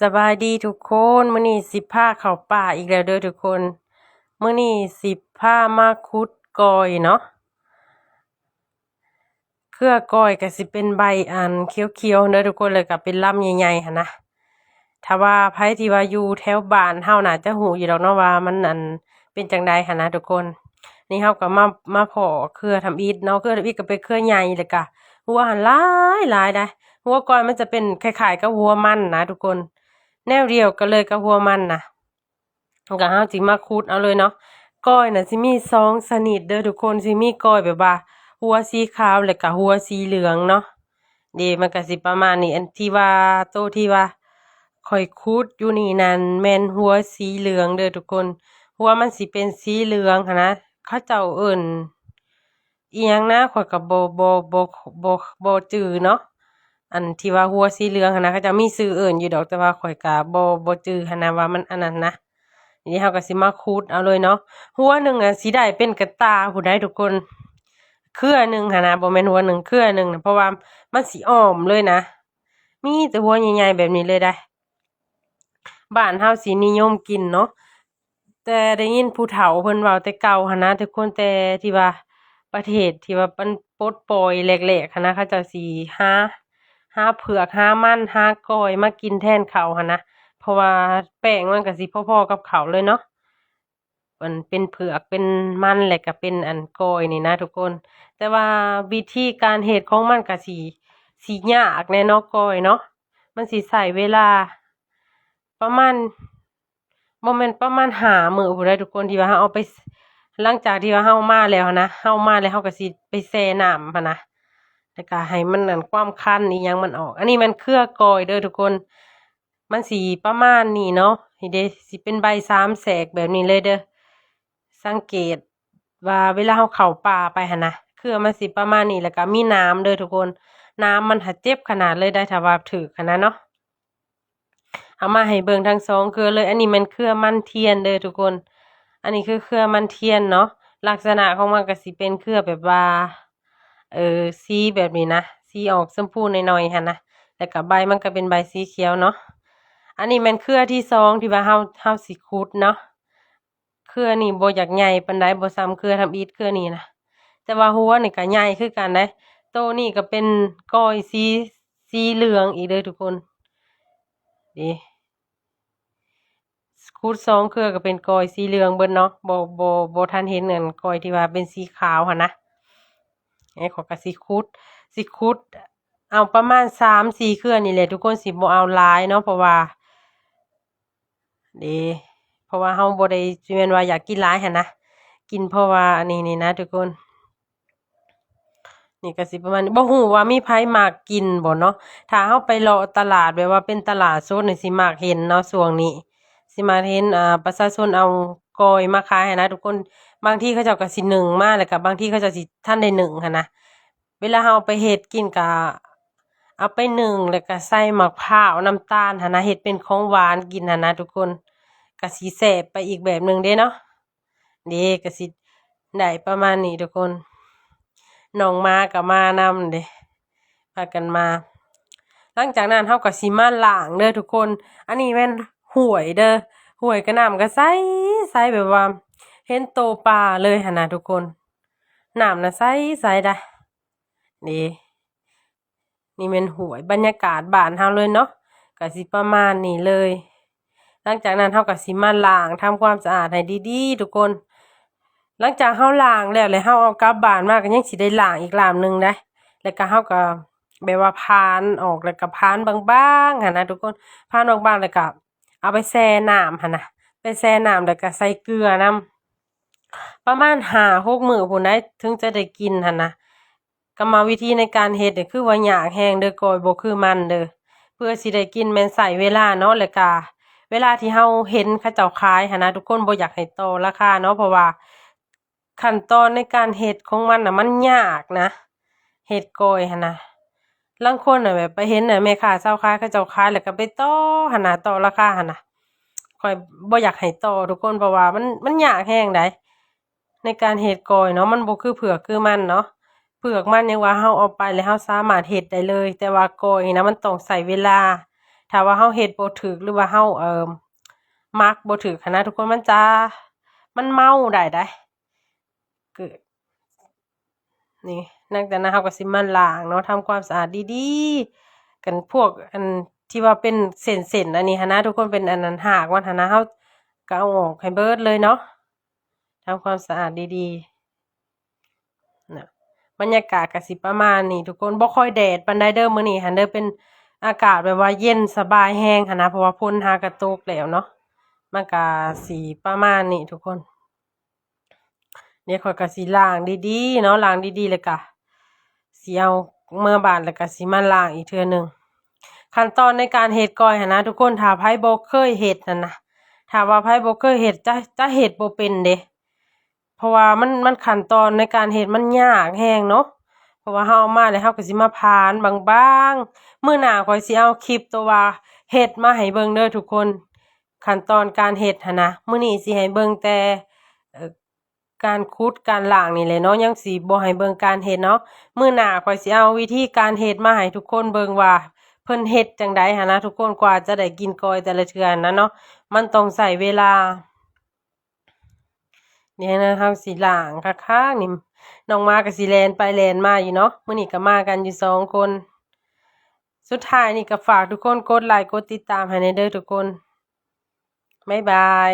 ສະບາຍດີທຸກຄົນ, ມື້ນີ້ຊິພາເຂົ້າປ່າອີກແລ້ວເດີທຸກຄົນ. ມື້ນີ້ຊິພາມາຂຸດກ້ອຍເນາະ. ເຄືອກ້ອຍກໍຊິເປັນໃບອັນຂຽວໆເດີທຸກຄົນ, ແລ້ວກໍເປັນລຳໃຫຍ່ໆຫັ້ນນະ. ຖ້າວ່າໃຜທີ່ວ່າຢູ່ແຖວບ້ານເຮົາໜ້າຈະຮູ້ຢູ່ດອກເນາະ ວ່າມັນອັນເປັນຈັ່ງໃດຫັ້ນນະທຸກຄົນ. ນີ້ເຮົາກໍມາ ມາພໍ້ເຄືອທຳອິດເນາະ, ເຄືອທຳອິດກໍເປັນເຄືອໃຫຍ່ ແລ້ວກໍຫົວຫັ້ນຫຼາຍໆໄດ໋. ຫົວກ້ອຍມັນຈະເປັນຄ້າຍໆກັບຫົວມັນນະທຸກຄົນ, ແນວດຽວກັນເລີຍກັບຫົວມັນນະ. ແລ້ວກໍເຮົາຊິມາຂຸດເອົາເລີຍເນາະ. ກ້ອຍນະຊິມີສອງຊະນິດເດີທຸກຄົນ, ຊິມີກ້ອຍແບບວ່າຫົວສີຂາວ ແລ້ວກໍຫົວສີເຫຼືອງເນາະ. ເດ ມັນກໍຊິປະມານນີ້. ອັນທີ່ວ່າ ໂຕທີ່ວ່າຂ້ອຍຂຸດຢູ່ນີ້ນັ້ນແມ່ນຫົວສີເຫຼືອງເດີທຸກຄົນ. ຫົວມັນຊິເປັນສີເຫຼືອງຫັ້ນນະ, ເຂົາເຈົ້າເອີ້ນອີ່ຫຍັງນະ ຂ້ອຍກໍບໍ່ ບໍ່ ບໍ່ ບໍ່ ບໍ່ຈື່ເນາະ. ອັນທີ່ວ່າຫົວສີເຫຼືອງຫັ້ນນະ ເຂົາເຈົ້າມີຊື່ເອີ້ນຢູ່ດອກ, ແຕ່ວ່າຂ້ອຍກໍບໍ່ ບໍ່ຈື່ຫັ້ນນະວ່າມັນອັນນັ້ນນະ. ນີ້ເຮົາກໍຊິມາຂຸດເອົາເລີຍເນາະ. ຫົວໜຶ່ງນະຊິໄດ້ເປັນກະຕ່າພຸ້ນໃດ໋ທຸກຄົນ, ເຄືອໜຶ່ງຫັ້ນນະ, ບໍ່ແມ່ນຫົວໜຶ່ງ ເຄືອໜຶ່ງນະ, ເພາະວ່າມັນຊິອ້ອມເລີຍນະ. ມີແຕ່ຫົວໃຫຍ່ໆແບບນີ້ເລີຍໄດ໋. ບ້ານເຮົາຊິນິຍົມກິນເນາະ, ແຕ່ໄດ້ຍິນຜູ້ເຖົ້າເພິ່ນເວົ້າແຕ່ເກົ່າຫັ້ນນະທຸກຄົນ, ແຕ່ທີ່ວ່າປະເທດທີ່ວ່າມັນປົດປ່ອຍແລ້ງໆຫັ້ນນະ, ເຂົາເຈົ້າຊິຫາ ຫາເຜືອກ ຫາມັນ ຫາກ້ອຍມາກິນແທນເຂົ້າຫັ້ນນະ, ເພາະວ່າແປ້ງມັນກໍຊິພໍໆກັບເຂົ້າເລີຍເນາະ. ອັນເປັນເຜືອກເປັນມັນ ແລ້ວກໍເປັນອັນກ້ອຍນີ້ນະທຸກຄົນ. ແຕ່ວ່າວິທີການເຮັດຂອງມັນກໍຊິ ຊິຍາກແດ່ເນາະ ກ້ອຍເນາະ, ມັນຊິໃຊ້ເວລາປະມານ ບໍ່ແມ່ນປະມານຫ້າມື້ພຸ້ນໃດ໋ທຸກຄົນ, ທີ່ວ່າເຮົາເອົາໄປ ຫຼັງຈາກທີ່ວ່າເຮົາມາແລ້ວຫັ້ນນະ, ເຮົາມາແລ້ວເຮົາກໍຊິໄປແຊ່ນ້ຳຫັ້ນນະ, ແລ້ວກໍໃຫ້ມັນອັນຄວາມຄັນອີ່ຫຍັງມັນອອກ. ອັນນີ້ແມ່ນເຄືອກ້ອຍເດີທຸກຄົນ. ມັນຊິປະມານນີ້ເນາະ, ນີ້ເດ້ ຊິເປັນໃບສາມແສກແບບນີ້ເລີຍເດີ. ສັງເກດວ່າເວລາເຮົາເຂົ້າປ່າໄປຫັ້ນນະ, ເຄືອມັນຊິປະມານນີ້, ແລ້ວກໍມີໜາມເດີທຸກຄົນ. ໜາມມັນຫາເຈັບຂະໜາດເລີຍໄດ໋ ຖ້າວ່າຖືກຫັ້ນນະເນາະ. ເອົາມາໃຫ້ເບິ່ງທັງສອງເຄືອເລີຍ. ອັນນີ້ແມ່ນເຄືອມັນທຽນເດີທຸກຄົນ, ອັນນີ້ຄືເຄືອມັນທຽນເນາະ. ລັກສະນະຂອງມັນກໍຊິເປັນເຄືອແບບວ່າ ເອີ ສີແບບນີ້ນະ, ສີອອກຊົມພູໜ້ອຍໆຫັ້ນນະ, ແລ້ວກໍໃບມັນກໍເປັນໃບສີຂຽວເນາະ. ອັນນີ້ແມ່ນເຄືອທີສອງທີ່ວ່າເຮົາ ເຮົາຊິຂຸດເນາະ. ເຄືອນີ້ບໍ່ຢາກໃຫຍ່ປານໃດ, ບໍ່ສ່ຳເຄືອທຳອິດເຄືອນີ້ນະ, ແຕ່ວ່າຫົວນີ້ກໍໃຫຍ່ຄືກັນເດ້. ໂຕນີ້ກໍເປັນກ້ອຍສີ ສີເຫຼືອງອີກເດີທຸກຄົນ. ເດ້ ຂຸດສອງເຄືອກໍເປັນກ້ອຍສີເຫຼືອງເບິດເນາະ, ບໍ່ ບໍ່ ບໍ່ທັນເຫັນອັນກ້ອຍທີ່ວ່າເປັນສີຂາວຫັ້ນນະ. ເອີ ຂ້ອຍກໍຊິຂຸດ ຊິຂຸດເອົາປະມານສາມສີ່ເຄືອນີ້ແຫຼະທຸກຄົນ, ຊິບໍ່ເອົາຫຼາຍເນາະ, ເພາະວ່າ ເດ້ ເພາະວ່າເຮົາບໍ່ໄດ້ ຊິແມ່ນວ່າຢາກກິນຫຼາຍຫັ້ນນະ, ກິນເພາະວ່າອັນນີ້ນີ້ນະທຸກຄົນ. ນີ້ກໍຊິປະມານນີ້, ບໍ່ຮູ້ວ່າມີໃຜມັກກິນບໍ່ເນາະ. ຖ້າເຮົາໄປເລາະຕະຫຼາດ ແບບວ່າເປັນຕະຫຼາດສົດນີ້ ຊິມັກເຫັນເນາະ, ຊ່ວງນີ້ຊິມັກເຫັນ ອ່າ ປະຊາຊົນເອົາກ້ອຍມາຂາຍຫັ້ນນະທຸກຄົນ. ບາງທີເຂົາເຈົ້າກໍຊິໜຶ້ງມາ, ແລ້ວກໍບາງທີເຂົາເຈົ້າຊິທັນໄດ້ໜຶ້ງຫັ້ນນະ. ເວລາເຮົາເອົາໄປເຮັດກິນກະເອົາໄປໜຶ້ງ ແລ້ວກະໃສ່ໝາກພ້າວ ນ້ຳຕານຫັ້ນນະ, ເຮັດເປັນຂອງຫວານກິນຫັ້ນນະທຸກຄົນ, ກະຊິແຊບໄປອີກແບບໜຶ່ງເດ້ເນາະ. ເດ້ ກະຊິໄດ້ປະມານນີ້ທຸກຄົນ. ນ້ອງໝາກະມານຳເດ້ ພາກັນມາ. ຫຼັງຈາກນັ້ນເຮົາກະຊິມາລ້າງເດີທຸກຄົນ. ອັນນີ້ແມ່ນຫ້ວຍເດີ, ຫ້ວຍກະນ້ຳກະໃສ ໃສແບບວ່າເຫັນໂຕປາເລີຍຫັ້ນນະທຸກຄົນ. ນ້ຳນະໃສ ໃສດາ. ນີ້ ນີ້ແມ່ນຫ້ວຍ, ບັນຍາກາດບ້ານເຮົາເລີຍເນາະ, ກະຊິປະມານນີ້ເລີຍ. ຫຼັງຈາກນັ້ນເຮົາກະຊິມາລ້າງ ທຳຄວາມສະອາດໃຫ້ດີໆທຸກຄົນ. ຫຼັງຈາກເຮົາລ້າງແລ້ວ ແລ້ວເຮົາເອົາກັບບ້ານມາ ກະຍັງຊິໄດ້ລ້າງອີກລອບໜຶ່ງໄດ໋. ແລ້ວກະເຮົາກະແບບວ່າຜານອອກ ແລ້ວກະຜານບາງໆຫັ້ນນະທຸກຄົນ, ຜານບາງໆ ແລ້ວກະເອົາໄປແຊ່ນ້ຳຫັ້ນນະ, ໄປແຊ່ນ້ຳ ແລ້ວກະໃສ່ເກືອນຳ. ປະມານຫ້າຫົກມື້ພຸ້ນໃດ໋ ເຖິງຈະໄດ້ກິນຫັ້ນນະ. ກຳມະວິທີໃນການເຮັດນີ້ຄືວ່າຍາກແຮງເດີ, ກ້ອຍບໍ່ຄືມັນເດີ. ເພື່ອຊິໄດ້ກິນແມ່ນໃຊ້ເວລາເນາະ, ແລ້ວກະເວລາທີ່ເຮົາເຫັນເຂົາເຈົ້າຂາຍຫັ້ນນະ ທຸກຄົນບໍ່ຢາກໃຫ້ຕໍ່ລາຄາເນາະ, ເພາະວ່າຂັ້ນຕອນໃນການເຮັດຂອງມັນນະ ມັນຍາກນະ, ເຮັດກ້ອຍຫັ້ນນະ. ລາງຄົນນະ ແບບໄປເຫັນນະ ແມ່ຄ້າຊາວຂາຍ ເຂົາເຈົ້າຂາຍ ແລ້ວກໍໄປຕໍ່ຫັ້ນນະ, ຕໍ່ລາຄາຫັ້ນນະ. ຂ້ອຍບໍ່ຢາກໃຫ້ຕໍ່ທຸກຄົນ ເພາະວ່າມັນ ມັນຍາກແຮງໃດ໋ ໃນການເຮັດກ້ອຍເນາະ, ມັນບໍ່ຄືເຜືອກຄືມັນເນາະ. ເຜືອກມັນຍັງວ່າເຮົາເອົາໄປແລ້ວເຮົາສາມາດເຮັດໄດ້ເລີຍ, ແຕ່ວ່າກ້ອຍນີ້ນະ ມັນຕ້ອງໃຊ້ເວລາ ຖ້າວ່າເຮົາເຮັດບໍ່ຖືກ ຫຼືວ່າເຮົາ ເອີ່ມ ໝັກບໍ່ຖືກຫັ້ນນະທຸກຄົນ ມັນຈະ ມັນເມົາໄດ້ໃດ໋. ຄື ນີ້ ຫຼັງຈາກນັ້ນເຮົາກໍຊິມາລ້າງເນາະ ທຳຄວາມສະອາດດີໆ ກັນພວກອັນທີ່ວ່າເປັນເສັ້ນໆ ອັນນີ້ຫັ້ນນະທຸກຄົນ ເປັນອັນນັ້ນ ຮາກມັນຫັ້ນນະ ເຮົາກໍເອົາອອກໃຫ້ເບິດເລີຍເນາະ ທຳຄວາມສະອາດດີໆນະ. ບັນຍາກາດກໍຊິປະມານນີ້ທຸກຄົນ ບໍ່ຄ່ອຍແດດປານໃດເດີມື້ນີ້ຫັ້ນເດີ ເປັນອາກາດແບບວ່າເຢັນສະບາຍແຮງຫັ້ນນະ ເພາະວ່າຝົນຫາກະຕົກແລ້ວເນາະ ມັນກໍຊິປະມານນີ້ທຸກຄົນ. ດຽວຂ້ອຍກໍຊິລ້າງດີໆເນາະ ລ້າງດີໆ ແລ້ວກະຊິເອົາເມືອບ້ານ ແລ້ວກະຊິມາລ້າງອີກເທື່ອໜຶ່ງ. ຂັ້ນຕອນໃນການເຮັດກ້ອຍຫັ້ນນະທຸກຄົນ ຖ້າໃຜບໍ່ເຄີຍເຮັດຫັ້ນນະ ຖ້າວ່າໃຜບໍ່ເຄີຍເຮັດ ຈະ ຈະເຮັດບໍ່ເປັນເດ້ ເພາະວ່າມັນ ມັນ ຂັ້ນຕອນໃນການເຮັດມັນຍາກແຮງເນາະ ເພາະວ່າເຮົາເອົາມາແລ້ວ ເຮົາກໍຊິມາຜານບາງໆ. ມື້ໜ້າຂ້ອຍຊິເອົາຄລິບໂຕວ່າເຮັດມາໃຫ້ເບິ່ງເດີທຸກຄົນ ຂັ້ນຕອນການເຮັດຫັ້ນນະ. ມື້ນີ້ຊິໃຫ້ເບິ່ງແຕ່ ເອີ່ ການຂຸດການລ້າງນີ້ແຫຼະເນາະ ຍັງຊິບໍ່ໃຫ້ເບິ່ງການເຮັດເນາະ. ມື້ໜ້າຂ້ອຍຊິເອົາວິທີການເຮັດມາໃຫ້ທຸກຄົນເບິ່ງວ່າເພິ່ນເຮັດຈັ່ງໃດຫັ້ນນະທຸກຄົນ ກວ່າຈະໄດ້ກິນກ້ອຍແຕ່ລະເທື່ອຫັ້ນນະເນາະ ມັນຕ້ອງໃຊ້ເວລາ. ນີ້ນະ ເຮົາຊິລ້າງຄັກໆ ນີ້ ນ້ອງໝາກໍຊິແລ່ນໄປແລ່ນມາຢູ່ເນາະ ມື້ນີ້ກໍມາກັນຢູ່ສອງຄົນ. ສຸດທ້າຍນີ້ກໍຝາກທຸກຄົນກົດໄລກົດຕິດຕາມໃຫ້ແດ່ເດີທຸກຄົນ ບາຍບາຍ.